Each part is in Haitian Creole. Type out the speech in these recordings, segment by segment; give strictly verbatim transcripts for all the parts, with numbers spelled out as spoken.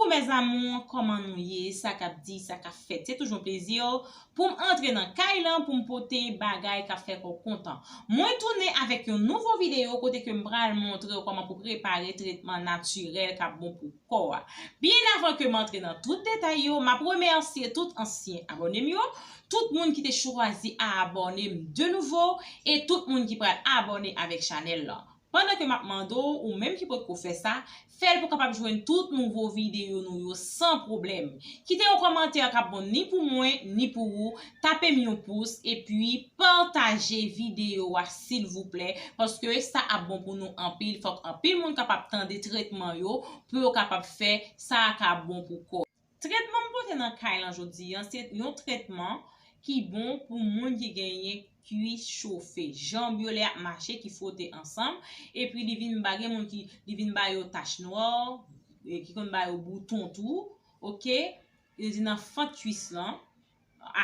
Mes amours, kòman nou ye? Sa k ap di, sa k ap fèt? Se toujou yon plezi pou m antre nan kay lan pou m pote bagay k ap fè kò w kontan. Mwen tounen avèk yon nouvo videyo kote ke m pral montre w kòman pou prepare tretman natirèl k ap bon pou kò a. Byen avan ke m antre nan tout detay yo, m ap remèsye tout ansyen abòne m yo, tout moun ki te chwazi abòne m de nouvo, e tout moun ki pral abòne avèk chanèl lan. Pandan ke m ap mande w, ou menm ki potko fè sa, fè l pou w kapab jwenn tout nouvo videyo nou yo san pwoblèm. Kite yon kòmantè k ap bon ni pou mwen, ni pou ou. Tape m yon pous, epi pataje videyo a, silvouplè, paske sa ap bon pou nou anpil. Fòk anpil moun kapab tande tretman yo, pou yo kapab fè sa k ap bon pou kò. Tretman m pote nan kay lan jodi a, se yon tretman ki bon pou moun ki genyen kwis chofe. Janm yo lè y ap mache ki fwote ansanm, epi li vin ba, gen moun ki, li vin ba yo tach nwè, e ki konn ba yo bouton tou, oke? Yo di nan fant kwis lan,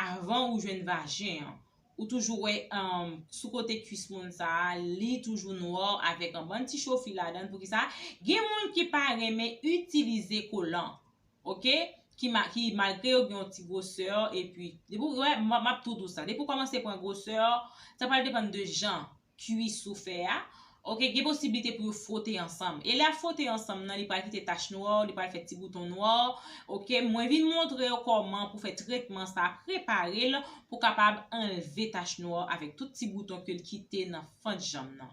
avan ou jwenn vajen an. Ou toujou wè, um, sou kote kwis moun sa a, li toujou nwè avèk yon bann ti chofi ladan l. Poukisa? Gen moun ki pa renmen itilize kolan. Oke? Ki, ma, ki malgre yo gen yon ti gwosè, epi, depi w wè, m, m ap tou di w sa. Depi w kòmanse pran gwosè, sa pral depann de jan kwis ou fè a. Oke? Gen posiblite pou yo fwote ansanm. E lè y ap fwote ansanm nan, li pral kite tach nwè, li pral fè ti bouton nwè. Oke? Mwen vin montre w kòman pou fè tretman sa, prepare l pou kapab anlve tach nwè avèk tout ti bouton ke l kite nan fant janm nan.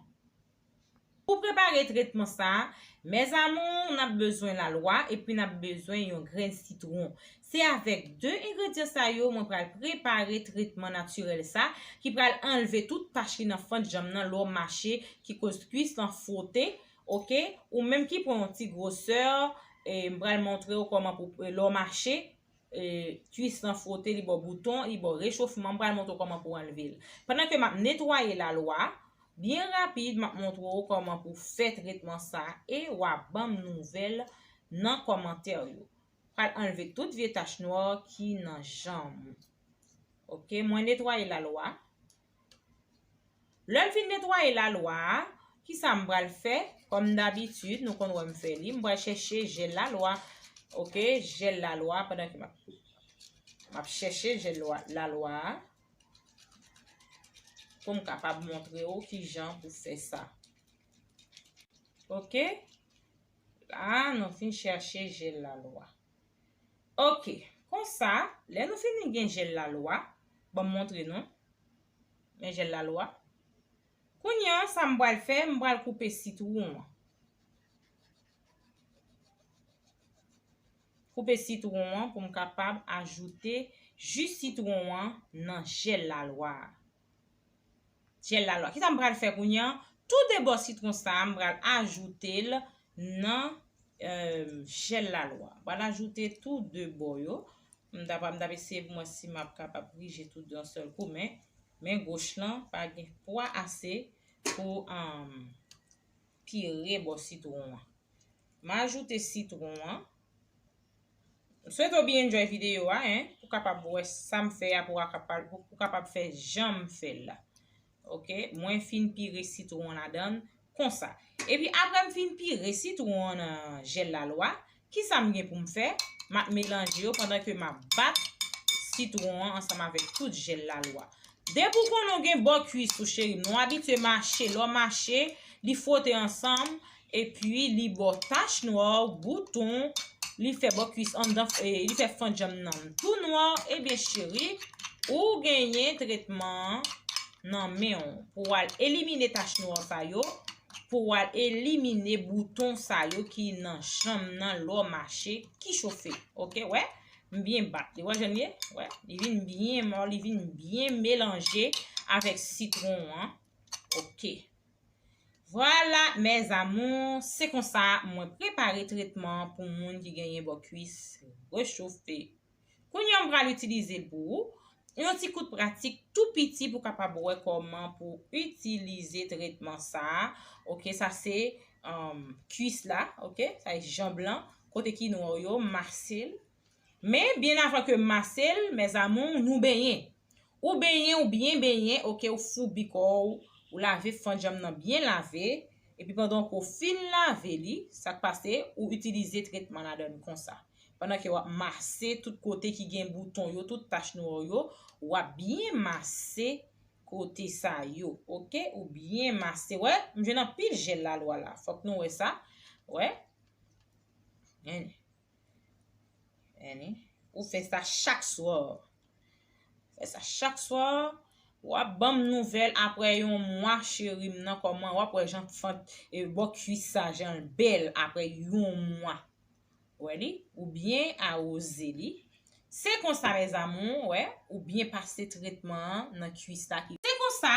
Pou prepare tretman sa, mes amours, n ap bezwen lalwa epi n ap bezwen yon grenn sitwon. Se avèk de engredyan sa yo mwen pral prepare tretman natirèl sa ki pral anlve tout tach ki nan fant janm nan lè w mache ki koz kwis lan fwote, oke? Ou menm ki pran yon ti gwosè, e, m pral montre w kòman pou, e, lè w mache, e, kwis lan fwote, li ba w bouton, li ba w rechofman. M pral montre w kòman pou w anlve l. Pandan ke m ap netwaye lalwa, byen rapid, m ap montre w kòman pou w fè tretman sa e w a ban m nouvèl nan kòmantè yo. Pral anlve tout vye tach nwè ki nan janm ou. Oke, mwen netwaye lalwa. Lè m fin netwaye lalwa a, kisa m pral fè? Kòm dabitid, nou konn wè m fè li, m pral chèche jèl lalwa. Oke, jèl lalwa, pandan ke m ap, m ap chèche jèl lwa, lalwa a, pou m kapab montre w kijan pou fè sa. Oke? La, nou fin chèche jèl lalwa. Oke, konsa, lè nou fini gen jèl lalwa, ban m montre nou. Men jèl lalwa. Kounye a, sa m pral fè, m pral koupe sitwon an. Koupe sitwon an pou m kapab ajoute ji sitwon an nan jèl lalwa a. Jèl lalwa. Kisa m pral fè kounye a? Tou de bò sitwon sa a, m pral ajoute l nan, e, jèl lalwa. M pral ajoute tou de bò yo. M t ap, m t ap eseye pou m wè si m ap kapab rije tou de yon sèl kou, men men goch lan pa gen pwa ase pou, um, pire bò sitwon an. M ajoute sitwon an. M swete w byen enjoy videyo a, en, pou kapab wè sa m fè a, pou w kapab, pou, pou kapab fè jan m fè l la. Oke, mwen fin pire sitwon an ladan l konsa. Epi apre m fin pire sitwon an nan jèl lalwa, kisa m gen pou m fè? M ap melanje yo pandan ke m ap bat sitwon an ansanm avèk tout jèl lalwa. Depi w konnen w gen bò kwis ou, cheri m, nou abitye mache, lè w mache, li fwote ansanm, epi li ba w tach nwè, bouton, li fè bò kwis anndan, e, li fè fant janm nan tou nwè, ebyen, cheri, ou genyen tretman an nan men w pou w al elimine tach nwè sa yo, pou w al elimine bouton sa yo ki nan janm nan lè w mache, ki chofe. Oke, wè, m byen bat li. Wè jan l ye? Wè, li vin byen mò, li vin byen melanje avèk sitwon an. Oke. Vwala, mes amours, se konsa mwen prepare tretman pou moun ki genyen bò kwis rechofe. Kounye a, m pral itilize l pou ou. Yon ti kout pratik tou piti pou w kapab wè kòman pou itilize tretman sa a. Oke, sa se, um, kwis la, oke? Sa e janm lan, kote ki nwè yo, m mase l. Men, byen avan ke m mase l, mes amours, nou benyen. Ou benyen, ou byen benyen, oke, ou foubi kò w, ou lave fant janm nan byen lave, epi pandan ke w fin lave li, sa k pase, ou itilize tretman ladan l konsa. Pandan ke w ap mase tout kote ki gen bouton yo, tout tach nwa yo, w ap byen mase kote sa yo, oke? Ou byen mase. Wè, m jwenn anpil jèl lalwa la. Fòk nou wè sa. Wè. Ann. Ann. Ou fè sa chak swa. Fè sa chak swa. W ap ban m nouvèl apre yon mwa, cheri m nan, kòman w ap wè jan fant e bò kwis sa, jan l bèl apre yon mwa. Wè li, ou byen awoze li. Se konsa, mes amours, wè, ou byen pase tretman an nan kwis la ki. Se konsa,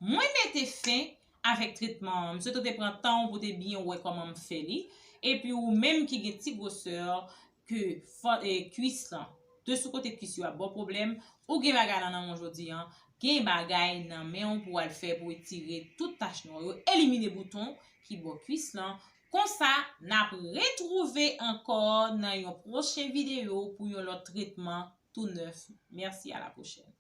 mwen mete fen avèk tretman an. M swete w te pran tan w pou te byen wè kòman m fè li. Epi ou menm ki gen ti gwosè ke fò- e, kwis lan, de sou kote kwis yo ap ba w pwoblèm, ou gen bagay lan nan men w jodi an, gen bagay nan men w pou w al fè pou etire tout tach nwa yo, elimine bouton ki bò kwis lan. Konsa, n ap retwouve ankò nan yon pwochen videyo pou yon lòt tretman tou nèf. Mèsi, à la prochaine.